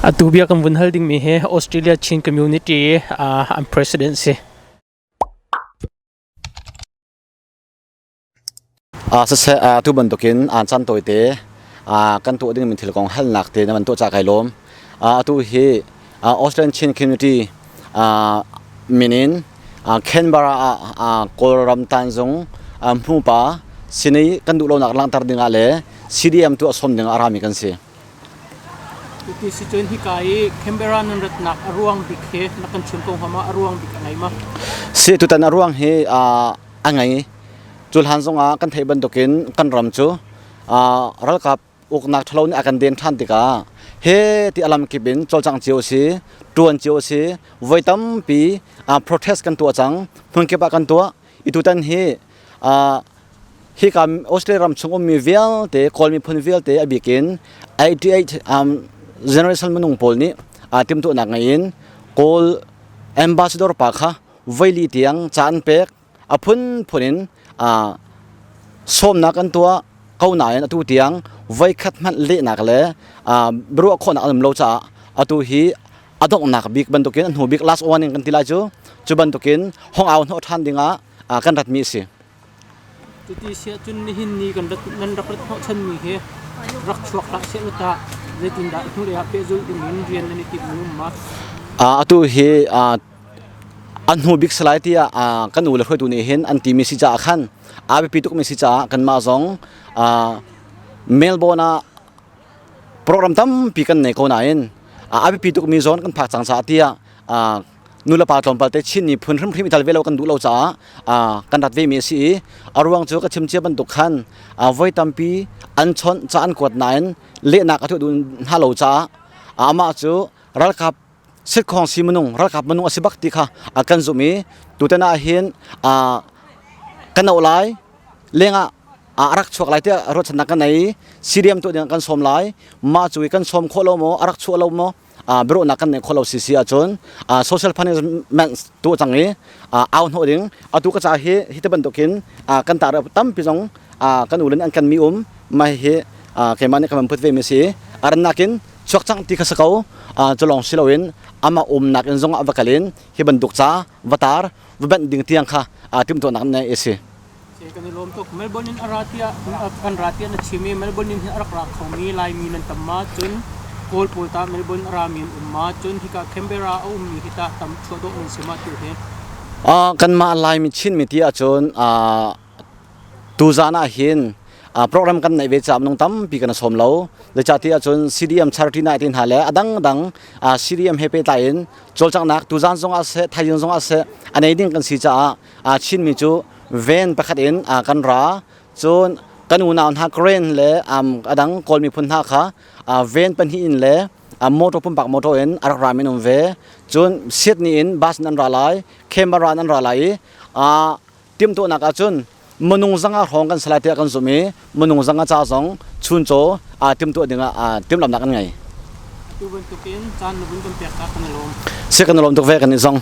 Atu bia kan vun hal dingmi hi Australia Chin Community an president si. Siseh tu bantukin aan caan tawite kan tuah dingmi thil kong halnak te na van tuah ca kai lawm. Atu hi Australian Chin Community min in Canberra ah Kawlram Tanzung hmupa sini kan duh lonak langhter dingah le CDM tuah sawm dingah a rami kan si. Cuti si cun hika i Canberra nan ratnak a ruang bik hi na kan chim ko hnga ma? A ruang bik a ngei ma? Si tutan a ruang hi a ngei. Cu hlan zongah kan theih bantukin kan ram cu ralkap uknak ṭhalo nih a kan den ṭhan tikah he ti a lamkip in cawlcangh cio a si, ṭuan cio a si. Voi tampi protest kan tuah cang. Hmunkip ah kan tuah. I tutan hi Hika Australia ram chung ummi vialte, Kawl miphun vialte a bik in 88 generation minung pawl nih timhtuahnak ngei in Kawl ambassador pa kha voili tiang ca an pek a phunphun in sawmnak an tuah ko nain atu tiang voikhat hmanh lehnak le biaruah khawhnak an um lo caah atu hi a donghnak bik bantukin a hnu bik last warning kan ti lai cu cu bantukin hong au hnawh ṭhan dingah kan ratmi a si. Cuti si ahcun nihin ni kan rat, nan rak rat hnawhchanmi hi rak chuak hlah sehlaw tah zeitindah hnulei ah pehzulh dingin rian nan i timhmi um ma? Atu hi an hnu bik salai tiah kan u le hruaitu nih hin an timi si caah khan a biapi tukmi si caah kanmah zong Melbourne ah program tampi kan nei ko nain a biapi tukmi zawn kan phak cang caah tiah nulepa tlawmpal te Chin miphun hrimhrim i tel ve lo kan duh lo caah kan rat vemi a si i a ruang cu ka chim cia bantuk khan voi tampi an chawnh ca an kuat nain lehnak a tuah duh hna lo caah amah cu ralkap sitkhawng si minung ralkap minung a si bak ti kha kan zumh i tutan ah hin kan auh lai lengah a rak chuak lai tiah ruahchannak kan nei CDM tuah ding kan sawm lai mah cu i kan sawm khawh lo maw a rak chuah lo maw biaruahnak kan neih khawh lo si si ahcun social punishment tuah cang i au hnawh ding atu ka ca hi hi te bantukin kan tar tampi zong kan u an kan mi um mah hi keimah nih ka van put ve mi si a rannak in chuak cang ti kha si ko cu lawng si loin amah umnak in zong ah va kal in hi bantuk ca va tar va banh ding tiang kha timhtuahnak nei a si. Kan i lawm tuk. Melbourne in a ra tiah kan ra tiah na chim i Melbourne in hin a rak ra khomi Laimi nan tam ma? Cun Kawl pawl tah Melbourne a rami an um ma? Cun hika Canberra a ummi hi tah tam chuah dawh nan si ma tu hi? Kanmah Laimi Chinmi ti ahcun tuzaan ah hin program kan neih ve caah minung tampi kan i sawm lo. Zeicahtiah ahcun CDM charity night ti hna le a dangdang CDM he pehtlai in cawlcanghnak tuzaan zong ah siseh, thaizing zong ah siseh a nei ding kan si caah Chinmi cu ven pakhat in kan ra. Cun kan unau hna Karen le a dang Kawl miphun hna kha ven pahnih in le motor pumpak motor in a rak rami an um ve. Cun Sydney in bus in an ra lai, Canberra in an ra lai i timhtuahnak ahcun minung zanga hrawng kan si lai tiah kan zumh i minung zanga ca zong chuncaw timhtuah dingah timhlamhnak an ngei. Atu bantukin caan na vun kan pek ta kan i lawm. Si kan i lawm tuk ve kan i zong.